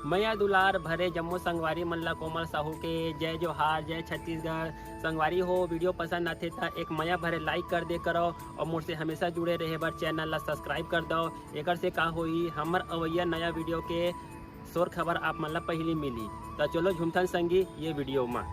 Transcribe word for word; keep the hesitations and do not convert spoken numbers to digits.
मया दुलार भरे जम्मो संगवारी मन ला कोमल साहू के जय जोहार, जय छत्तीसगढ़। संगवारी हो, वीडियो पसंद आथे त एक मया भरे लाइक कर दे करो और मोर से हमेशा जुड़े रहे बर चैनल ला सब्सक्राइब कर दो। एकर से का होई, हमर अवैया नया वीडियो के शोर खबर आप मन ला पहली मिली। त चलो झूमथन संगी ये वीडियो मा।